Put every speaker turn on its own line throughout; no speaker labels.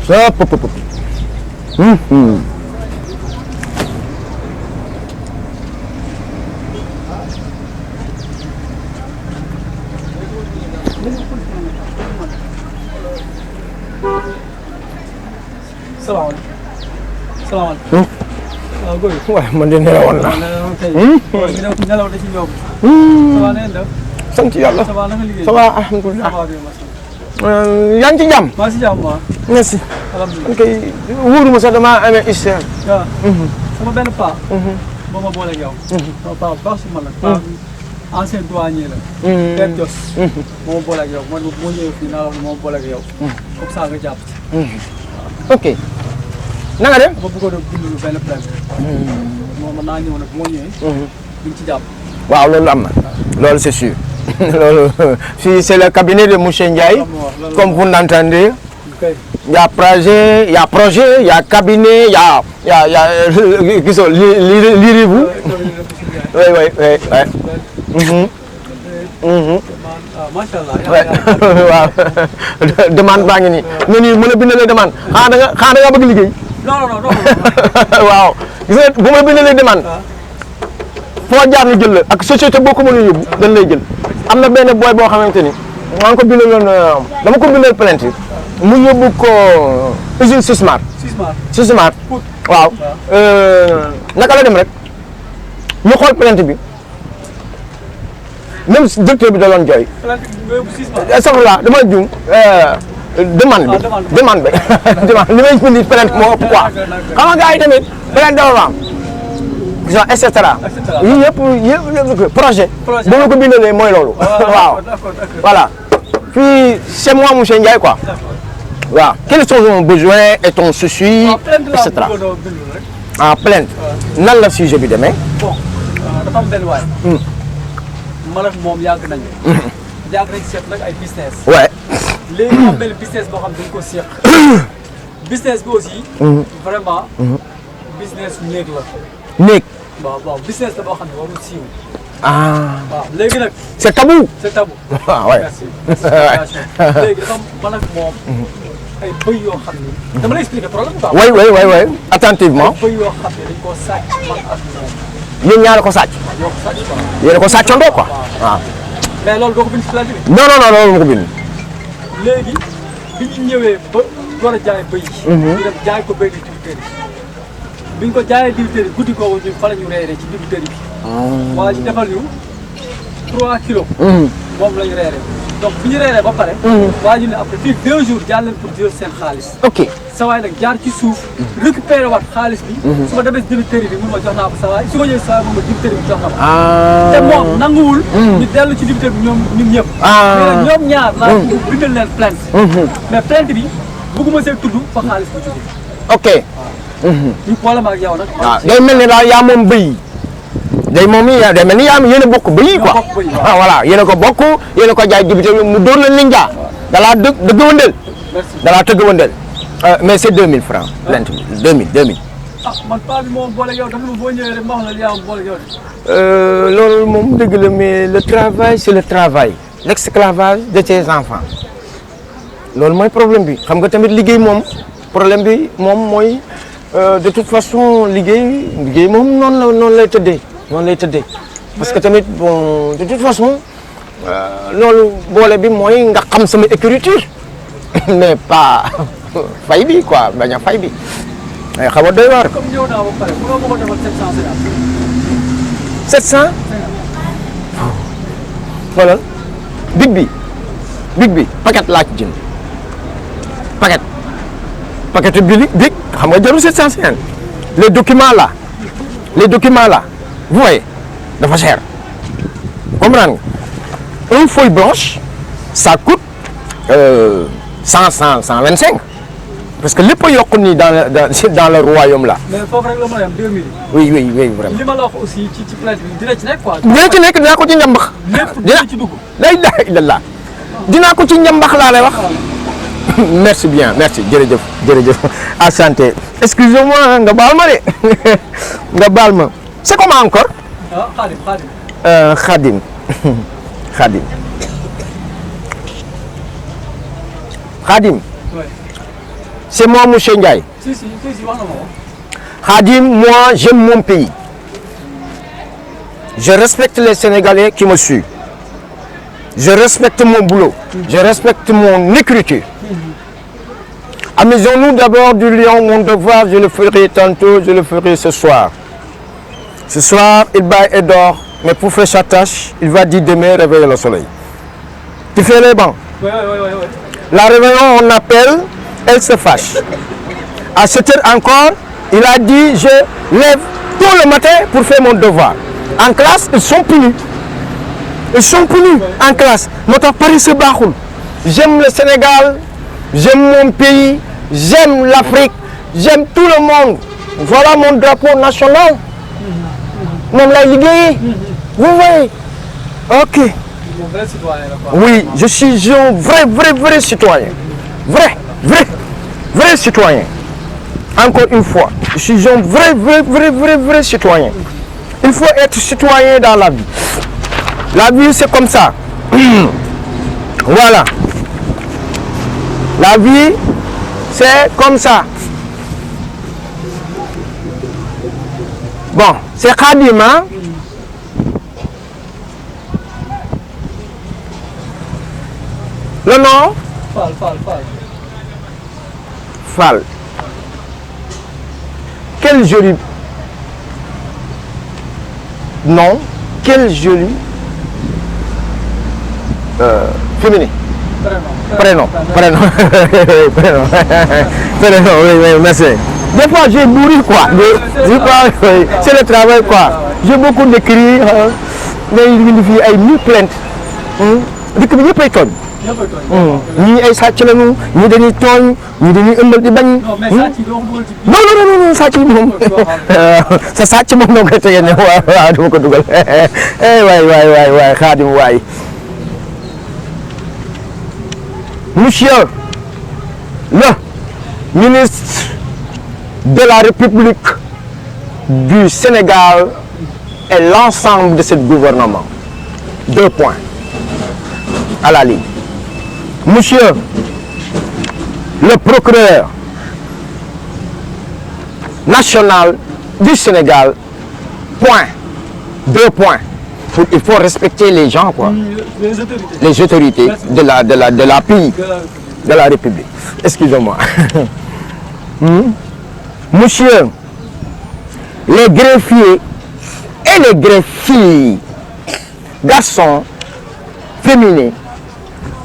Ça, pop, pop, pop.
salaamaaleykum. salaamaaleykum. waaw góor yi.
waaye man de nelawoon naa.
nelaw da ci ñoom. ça va na ngeen def.
sant yàlla.
ça va naka liggéey.
ça va alhamdulilah.
ça va bien.
yaa ngi ci jàmm.
maa si jàmm waaw.
merci.
alhamdulilah.
man kay wóoruma sax damaa amee histoire.
waaw. sama benn paa. moo ma boole ak yow. sama paa bu baax si man la. paa bi ancien douanier la. Père Dios. moo ma boole ak yow man moo ñëwee fii naa la moo ma boole ak yow. comme ça nga jàpp ci.
ok. na nga dem.
ba bëggoon a bind lu benn plainte. moom mën naa ñëw nag moo ñëwee. duñ ci jàpp.
waaw loolu am na. loolu c'est sûr. loolu fii c'est le cabinet de monsieur Ndiaye. comme vous l'entendez. Il y a projet, il y a projet, il y a cabinet, il y a gisoo lirez-vous. oui oui oui.
macha allah.
waaw demande baa ngi nii. nga nii mën a bindalee demande xanaa da nga bëgg liggéey.
non non non.
waaw gis nga bu ma bindalee demande. foo jaar ñu jël la ak société boo ko mën a yóbbu dañ lay jël. am na benn boy boo xamante ni maa ngi ko bindaloon dama ko bindal plainte mu yóbbu ko usine Sismar. Sismar waaw. naka la dem rek ñu xool plainte bi même directeur bi da doon jooy. astafurlah dama juum demande bi demande bi demande li may bind plainte moo ëpp quoi xam nga gars yi tamit plainte dafa am et cetera yii yëpp projet bu ma ko bindalee mooy loolu waaw voilà puis c'est moi monsieur Ndiaye quoi waaw quels sont ton besoin et ton souci et cetera en plainte nan la sujet bi demee
bon dafa am benn waay man ak moom yàgg nañu yàgg nañ seet nag ay business
ouais
léegi am benn business boo xam dañ ko seq business bi aussi vraiment business néeg la
néeg
waaw business la boo xam ne warul siiw waaw léegi nag
c'est tabou
c'est tabou
waaw ouais
merci léegi dafa am man ak moom ay bëy yoo xam ni dama lay expliquer problème quoi
oui attentivement
bëy yoo xam ne dañ koo sàcc man ak moom
yéen ñaar ko sàcc
yoo ko sàcc quoi
yéen ko sàccandoo quoi waaw
mais loolu doo ko bind ci plainte bi
non loolu ma ko bind
léegi bi ñu ñëwee ba war a jaay bëy yi ñu dem jaay ko bëy di dibiteri bi ñu ko jaayee dibiteri guddi googu ñu fa la ñu reeree ci dibiteri bi waa ji defal ñu 3 kilos moom la ñu reeree donc bi ñu reeree ba pare waa ji ne après fii 2 jours jàll leen pour jël seen xaalis
ok
sa waay nag jaar ci suuf récupéré waat xaalis bi su ma demee si dibiteri bi mun ma jox naa ko sa waay su ma ñëwee sa waay moom ma dibiteri bi jox na ma te moom nanguwul ñu dellu ci dibiteri bi ñoom ñun ñëpp mais nag ñoom ñaar laa bindal leen plainte mais plainte bi bëgguma see tudd fa xaalis bu jógee
ok
ñu problème ak yow nag
waaw day mel ni daal yaa moom bëy day moom yi day mel ni yaa yéen a bokk bëy quoi voilà yéen a ko bokk yéen a ko jaay dibité mu dóor la ninja dalaa dëgg wëndeel dalaa tëgg wëndeel mais c'est 2000 francs plainte bi 2000
ah man paa bi moom boole yow dafa ma boo ñëwee rek ma wax la yaa boole yow
loolu moom dëgg la mais le travail c'est le travail l'esclavage de tes enfants loolu mooy problème bi xam nga tamit liggéey moom problème bi moom mooy de toute façon liggéey moom noonu lay tëddee parce que tamit bon de toute façon loolu boole bi mooy nga xam sama écriture mais pas fay bi quoi bañ a fay bi mais xaw a doy waar.
comme ñëw naa ba pare bu ma ko defal 750.
700. xoolal big bi paquet laa ci jënd paquet big xam nga jarul 750 les documents là vous voyez dafa cher comprendre nga une feuille blanche ça coûte 125 parce que lépp a yokku nii dans le royaume là.
mais foofu rek la mën a yem 2000.
oui vraiment.
li ma la wax aussi ci plainte bi dina ci nekk quoi.
dina ci nekk dinaa ko ci njambax.
lépp dina ci dugg.
la ilaha illallah dinaa ko ci njambax laa lay wax. merci bien merci jërëjëf à santé excusez-moi nga baal ma de nga baal ma c'est comment encore. Khadim. c'est moi monsieur Ndiaye.
si wax na ma ko.
Khadim, moi j'aime mon pays. Je respecte les Sénégalais qui me suivent. Je respecte mon boulot. Je respecte mon écriture. Amusons-nous d'abord du lion, mon devoir, je le ferai tantôt, je le ferai ce soir. Ce soir, il baille et dort, mais pour faire sa tâche, il va dire demain réveiller le soleil. Tu fais les bancs.
Oui.
La réveillon, on appelle, elle se fâche. À 7 heures encore, il a dit, je lève tôt le matin pour faire mon devoir. En classe, ils sont punis. Ils sont punis en classe. Notre Paris se bahoul. J'aime le Sénégal, j'aime mon pays, j'aime l'Afrique, j'aime tout le monde. Voilà mon drapeau national. Mon la Ligue. Vous voyez? Ok.
Un vrai citoyen, là, quoi.
Oui, je suis un vrai citoyen. Vrai citoyen. Encore une fois, je suis un vrai citoyen. Il faut être citoyen dans la vie. La vie, c'est comme ça. Voilà. La vie, c'est comme ça. Bon, c'est Khadim, hein? Le nom? Fall. Quel joli nom, quel joli féminin. Prénom. Oui, merci. Des fois, j'ai bourri, quoi. C'est le travail, quoi. J'ai beaucoup d'écrits, mais il y a 1000 plaintes. Dès que vous avez pas ñii ay sàcc lañu ñii dañuy tooñ ñii dañuy ëmbal di bañ.
non mais sàcc yi doo ko dugal ci biir.
non sàcc yi moom sa sàcc moom noo koy tegee ne waaw dama ko dugal waay Khadim waay. Monsieur le ministre de la République du Sénégal et l'ensemble de ce gouvernement. 2 points à la ligne. Monsieur le procureur national du Sénégal, point. 2 points. Il faut respecter les gens, quoi. Les autorités de la pays, de la République. Excusez-moi. Monsieur, les greffiers et les greffiers, garçons, féminins,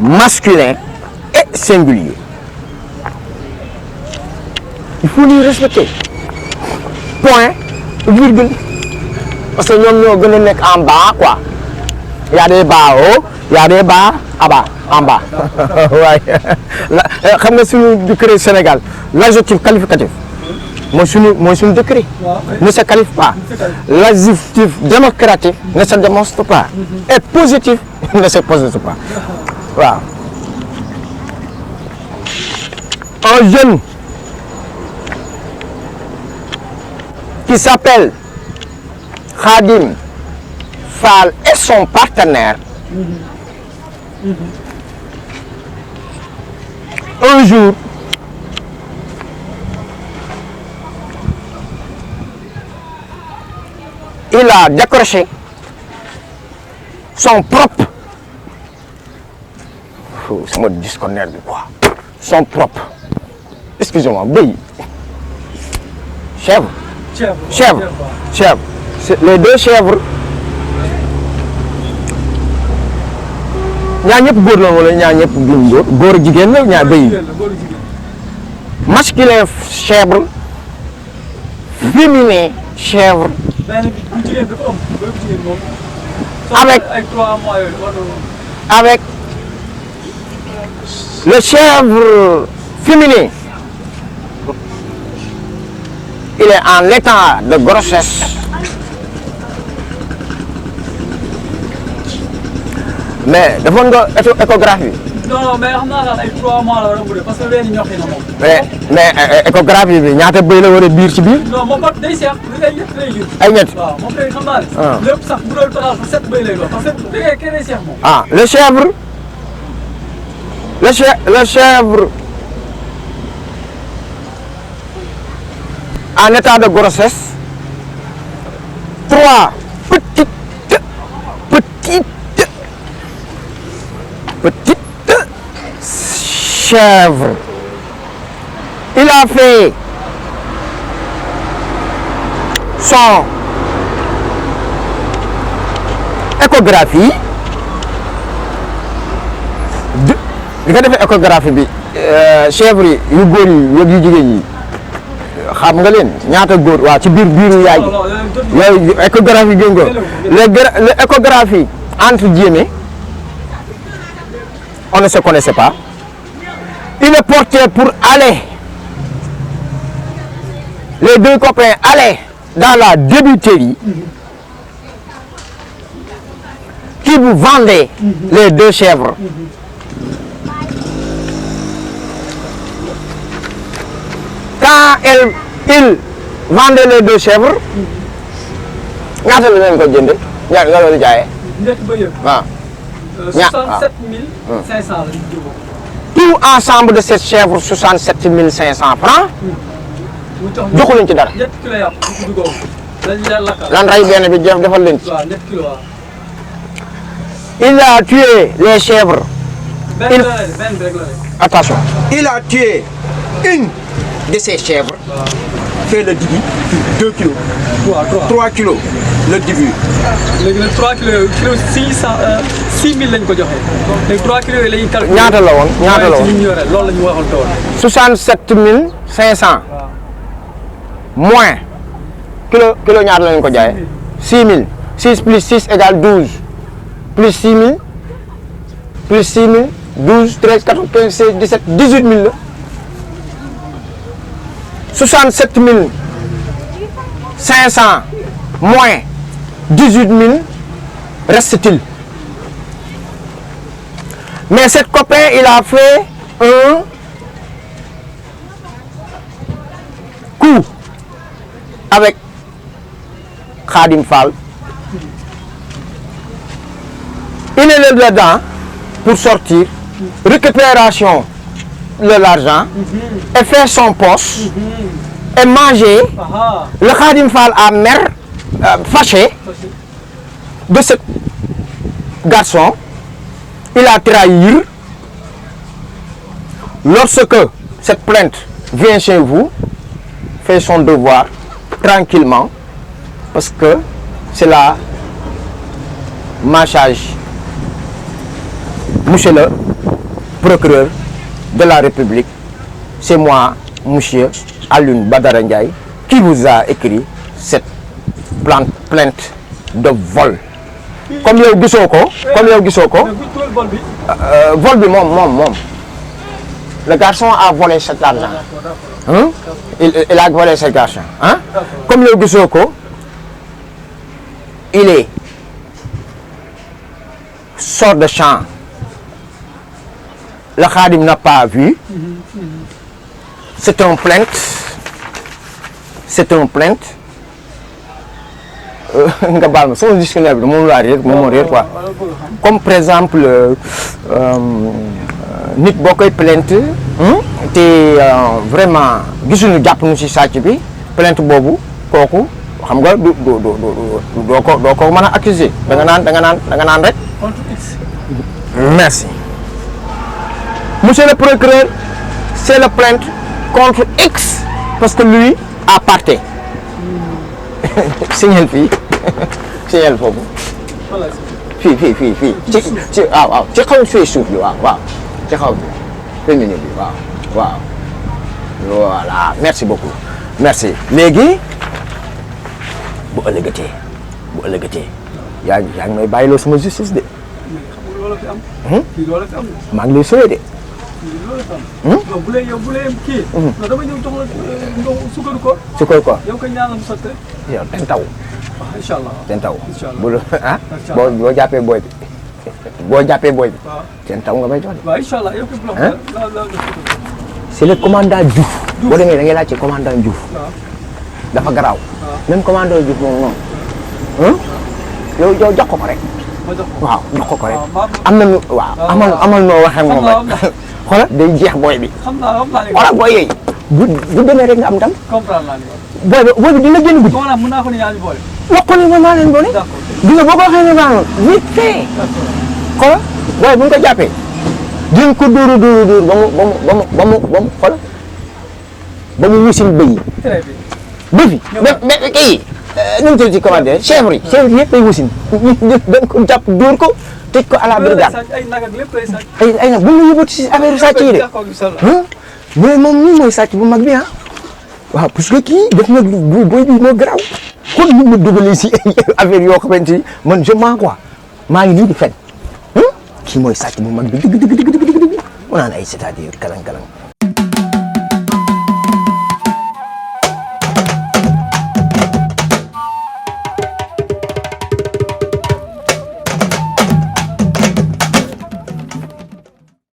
masculin et singulier. Il faut les respecter. Point, virgule. Parce que nous sommes en bas, quoi. Il y a des bas haut, il y a des bas en bas. Comme si nous décret au Sénégal, l'adjectif qualificatif, moi je suis décret, ne se qualifie pas. L'adjectif démocratique ne se démontre pas. Et positif ne se pose pas. Voilà. Un jeune qui s'appelle Khadim Fall et son partenaire un jour il a décroché son propre c'est mon disconnaire de quoi son propre excusez-moi béy chèvre les 2 chèvres ñaar ñëpp góor la wala ñaar ñëpp duñ góor ak jigéen la ñaar béy masculin chèvre féminin chèvre avec le chèvre féminin il est en état de grossesse mais dafa nga échographie.
non mais xam naa daal ay 3 mois la war a mën parce que léegi ñox na moom.
mais échographie bi ñaata bëy la war a biir ci biir.
non moom day seex ay ñett lay jur.
ay ñett
waaw moom kay xam naa ne. lépp sax bu doon total sax 7 bëy lay doon parce que da ngay kenn day seex moom.
ah le chèvre en état de grossesse 3 petites chèvres. Il a fait son échographie li nga defee échographie bi chèvre yi yu góor yi yu jigéen yi xam nga leen ñaata góor waaw ci biiru yaay yooyu échographie gën nga les échographies entre guillemets on ne se connaissait pas. Il est porté pour aller, les deux copains allaient dans la débiterie qui vous vendait les deux chèvres. Quand il vendait les deux chèvres, ñaata la leen ko jënde ñaata nga doon jaayee.
njëkk ba yëg.
waaw.
67 500 la ñu jógoo.
Tout ensemble de cette chèvre 67 500 francs. joxu leen ci dara.
ñett kilo yàpp du dugg dañ leen lakkal.
lan rey benn bi jëf defal leen ci.
waaw ñett kilo waaw.
Il a tué les chèvres.
benn rek la rek.
Attention. Il a tué une de ces chèvres.
waaw.
Fait le début 2 kilos. 3 kilos le début.
léegi nag 3 kilos kilo 6000 lañ ko joxe. léegi 3 kilos yi la ñuy calculer.
ñaata la woon ñaata la woon
ñu yore loolu la ñu waxoon tool.
67 500.
waaw.
moins kilo ñaata la ñu ko jaayee. 6 000 6 plus 6 égale 12 plus 6 000 plus 6 000 12 13 14 15 16 17 18 000 la. 67 500 moins 18 000 reste-t-il. Mais cet copain, il a fait un coup avec Khadim Fall. Il est là-dedans pour sortir, récupération de l'argent et faire son poste et manger. Le Khadim Fall a mer fâché de ce garçon. Il a trahi. Lorsque cette plainte vient chez vous, fait son devoir tranquillement, parce que c'est la mâchage. Monsieur le procureur de la République, c'est moi, monsieur Alioune Badara Ndiaye, qui vous a écrit cette plainte de vol. Comme yow gisoo ko vol bi moom le garçon a volé cet argent. Hein? Il a volé cet argent. Hein? Comme yow gisoo ko il est sort de champ. Le Khadim n'a pas vu. C'est un plainte. Nga baal ma sama dictionnaire bi moom laa réer moom moo réer quoi. Comme par exemple nit boo koy plainte te vraiment gisuñu jàpp nu ci sàcc bi plainte boobu kooku xam nga doo ko mën a accuser da nga naan rek. Merci. Monsieur le procureur, c'est la plainte contre X parce que lui a parté. Signal fii signal foofu. fii ci waaw ci xaw fee suuf bi waaw ci xaw bi féminin bi waaw voilà merci beaucoup merci. Léegi bu ëllëgatee yaa ngi may bàyyiloo sama justice de. maa ngi lay sooyee de.
bu lee kii. dama ñëw jox la sukkaru koor.
sukkaru koor.
yow kay ñaanal mu sotti.
yow ten taw.
waaw incha allah
ten taw.
incha allah
bu boo jàppee booy bi. waaw ten taw nga may jox de.
waaw incha allah yow kay bu la
c'est le commandant Diouf. boo demee da ngay laajte commandant Diouf. dafa garaaw. même commandant Diouf moom yow jox ko rek. waaw jox ko rek. am nañu waaw amal noo waxee moom rek. xoolal day jeex booy bi.
xam naa
xoolal booy yooyu bu demee rek nga am ndam.
comprendre naa li
booy bi dina génn guddi.
comment mën naa ko ne yaa ñu boole.
wax ko ni man maa leen boole.
d'accord
gis nga boo ko waxee ne maa vite fait. xoolal booy bu ñu ko jàppee dinañ ko dóor ba mu xoolal ba mu wusin bëy yi.
très bien.
bëfi mais kii nu mu tudd ci commande chèvre yi yëpp ay wusin dañ ko jàpp dóor ko tëj ko à la brigade
ay nag ak lépp lay sàcc.
ay nag bu ñu yóbbu ci affaire sàcc yi de mais moom nii mooy sàcc bu mag bi ah waaw parce que kii def na booy bi moo garaaw kon ñu ma dugalee si affaire yoo xamante ni man je mens quoi maa ngi nii di fen kii mooy sàcc bu mag bi dëgg mu naan ay c'est-à-dire kalang-kalang